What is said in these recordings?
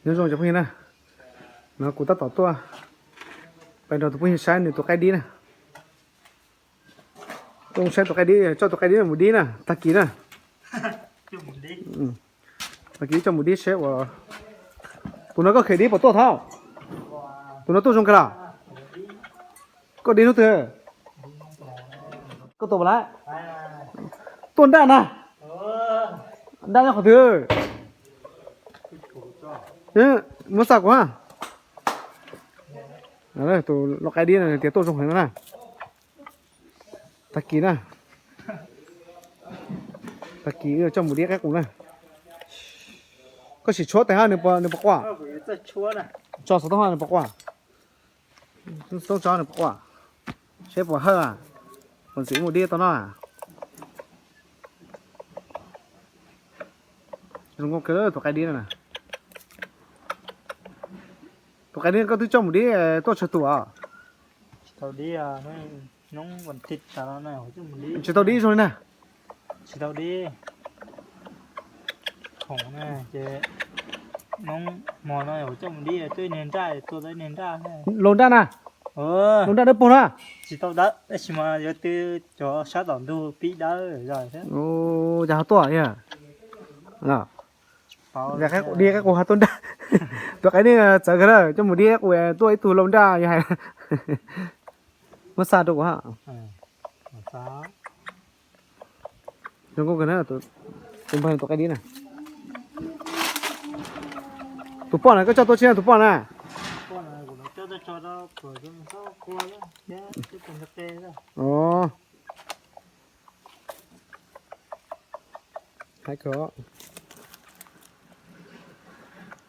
Nyob zoo cov phooj ywg na, no kuv tab tom tuaj pais nrog tus phooj ywg saib nws tus qaib dib na. Tuaj saib tus qaib dib, coj tus qaib dib mus dib na, tag kis na. Tag kis coj mus dib seb uas tus no koj khev dib puas tuaj thaub. Tus no tuaj zoo kawg los? Koj dib hnub twg? Koj tuaj puas lawm? Tuaj nraj na. Nraj nyob qhov twg? Muab xa kuv ha. Tus lau qaib dib no tias tuaj zoo heev no na. Tag kis na. Tag kis coj mus dib qaib qus na. Koj sim tshuab tes ha, nws puas quaj? Tso xov tooj ha, nws puas quaj? Xoob tso nws puas quaj, seb puas hawj, puas ntxim mus dib tau no. Zoo nkauj kawg tus qaib dib no na. Tus qaib dib koj twb coj mus dib tuaj tsawg tus os? Tsis tau dib zoo li na. Tsis tau dib. Khoom na ces hnub hmo no coj mus dib, tus niag nraj, tua tau niag nraj. Lau nraj na. Lau nraj dawb paug na. Tsis tau dawb tab sis mas yuav twb cov sab tom ntug pib dawb zog thiab. Cas ho tuaj, dib qaib qus ho tuaj nraj. Tus qaib dib txawv kawg na, coj mus dib qaib qus tuaj ib tug lau nraj yog hais. Muab xa rau kuv ha. Zoo nkauj kawg na, tus npawg tus qaib dib na. Tus poj na koj coj tuaj tsis, tus poj na?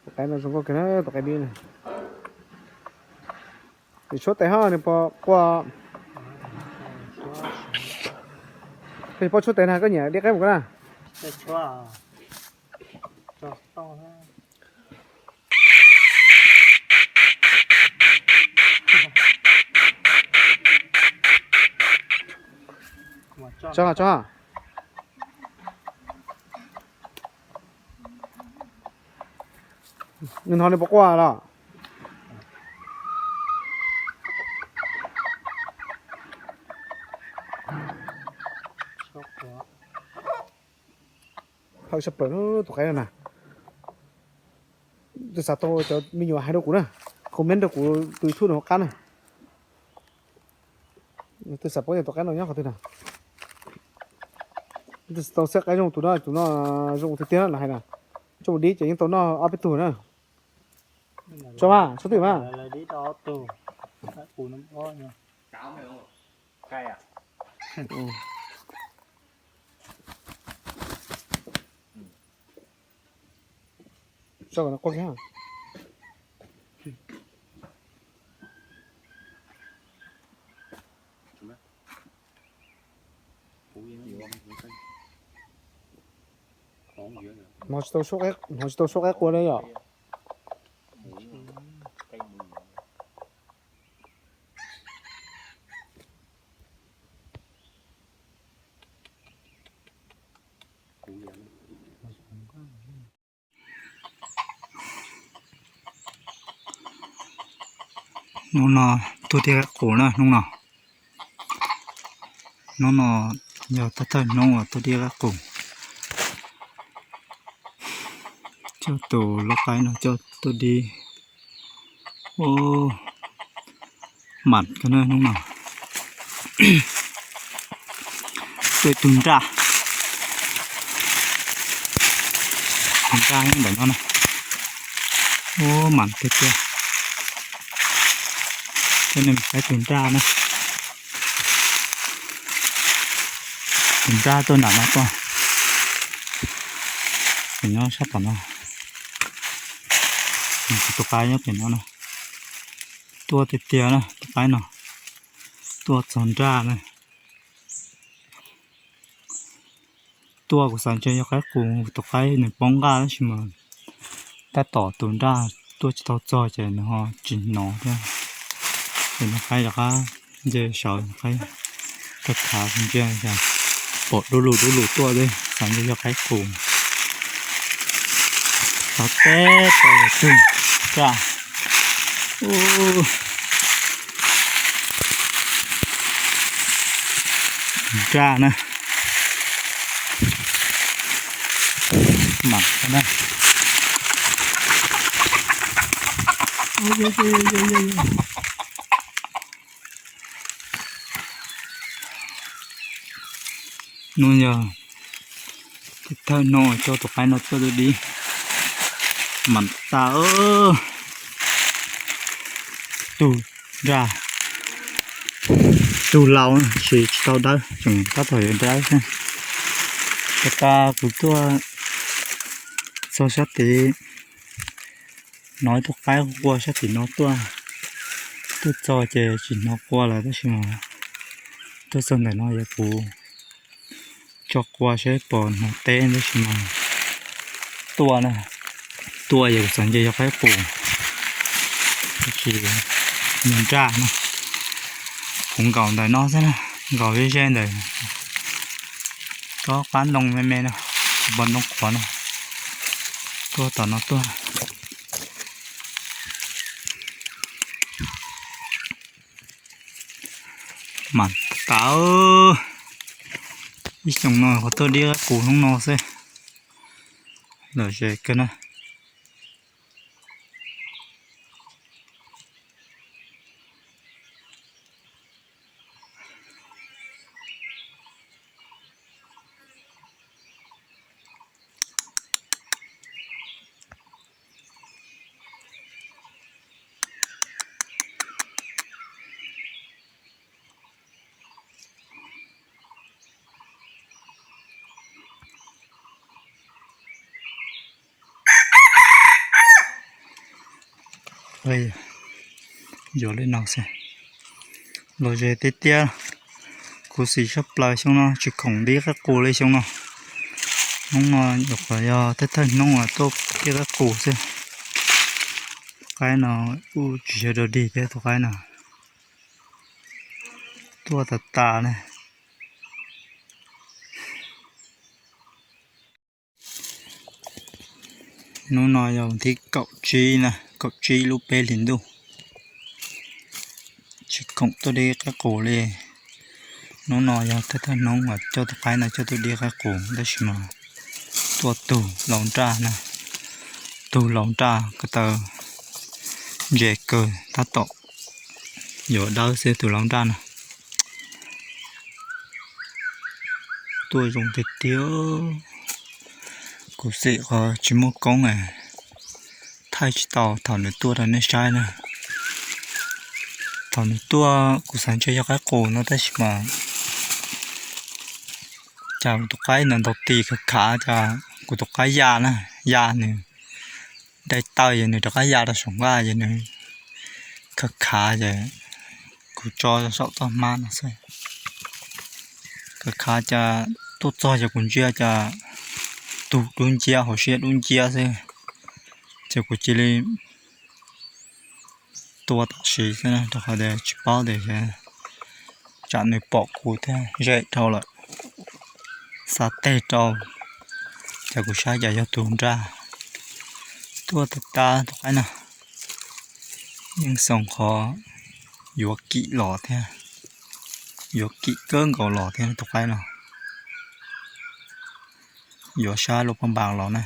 Tus qaib no zoo nkauj kawg na, tus qaib dib na. Tshuab tes ho nws puas quaj? Koj puas tshuab tes na, koj nyiam dib qaib mus koj na. Tso, tso. Nws hnov nws puas quaj los? Hawj sab plaws tus qaib no na. Twb xav tau cov me nyuam hais rau kuv na, comment rau kuv tus YouTube no hauv qab na. Twb xav paub tias tus qaib no nyob qhov twg na. Twb tau xeeb qaib zoo tus no, tus no zoo tiag tiag na hais na. Coj mus dib ces yeej tau noj ob peb tug na. Tso mas, tso twm mas. Tso kom no quaj kiag. Hnov tsis tau suab qaib qua li yom. Hnub no tuaj dib qaib qus na hnub no. Hnub no yog thawj thawj hnub uas tuaj dib qaib qus. Coj tus lau qaib no coj tuaj dib. Ub, mam kawg na hnub no. Tuaj ib tug nraj. Tus nraj nyob ntawm no na. Ub, mam tiag tiag. Coj nej mus saib tus nraj na. Tus nraj tuaj nram no tuaj. Nws nyob sab tom no. Tus qaib nyob pem no na. Tuaj tiag tiag na tus qaib no. Tuaj txog nraj na. Tuaj kuv xav ntshe yog qaib qus, tus qaib nws poob nqaj tab sis mas tab tom tus nraj tuaj tsis tau txog ces nws ho tsis hnov thiab. Ces nws qaib rov qab nce saud, nws qaib rov qab ntsia cas pom dub lug dub lug tuaj xwb, xav ntshe yog qaib qus. Tab peb tau yog tug nraj. Nraj na. Mam na. Nub yog thawj hnub coj tus qaib no tuaj tua dib. Mam tas, tug nraj, tug laus tsis tau dawb, tseem tab tom yuav dawb xwb. Tag tas kuv tuaj txog sab tid, hnov ib tug qaib qua sab tim no tuaj. Tuaj txog ces tsis hnov qua lawm tab sis mas tuaj txog ntawm no yog kuv tso qua saib puas hnov teb tab sis mas tuaj na, tuaj yog kuv xav nce yog qaib qus, tab sis nws nraj no. Kuv nkaum ntawm no xwb na, nkaum ze ze ntawm tsob qab ntoo me me no, pos ntoo qhuav no, tuaj tom no tuaj. Mam tas, ib xyoos no qhov tuaj dib qaib qus hnub no xwb, lom zem kawg na. Yuav li no xwb, lom zem tiag tiag. Khuv xim tshaj plaws xyoo no tsis khoom dib qaib qus li xyoo no. Hnub no nyuam qhuav yog thawj thawj hnub uas tuaj dib qaib qus xwb. Tus qaib no kuj tsis yog dog dig thiab tus qaib no. Tuaj tas tas ne. Hnub no yog thib kaum tsib na, kaum tsib lub peb hlis ntuj. Tsis khoom tuaj dib qaib qus li. Hnub no yog thawj thawj hnub uas coj tus qaib no coj tuaj dib qaib qus tab sis mas tuaj tug laus nraj na, tug laus nraj ko taw ntse kawg tab tom yuav dawb xwb tus laus nraj no. Tuaj zoo tiag tiag. Khuv xim qhov tsis muaj koob, thaij tsis tau thaum nws tuaj rau nej saib na. Thaum nws tuaj kuv xav ntshe yog qaib qus no tab sis mas cas kuv tus qaib ntawd ntaus tis khav khav cas kuv tus qaib ya na, ya nws dai taw ces nws rov qab ya rau saum nqaj ces nws khav khav ces kuv tso saum toj hmab no xwb. Khav khav cas tuaj txog ces kuv ntsia cas tug dub nciab hauv siab dub nciab xwb, ces kuv cia li tua tam sim xwb rau qhov tias tsis paub tias tsam nws pom kuv thiab zem dhau lawm, xa teg rau, ces kuv saib cas yog tus nraj. Tuaj tag tas tus qaib no, yeej xoo qhov yuav kim los thiab, yuav kim kawg nkaus los thiab tus qaib no. Yuav sab lub paj npas los na,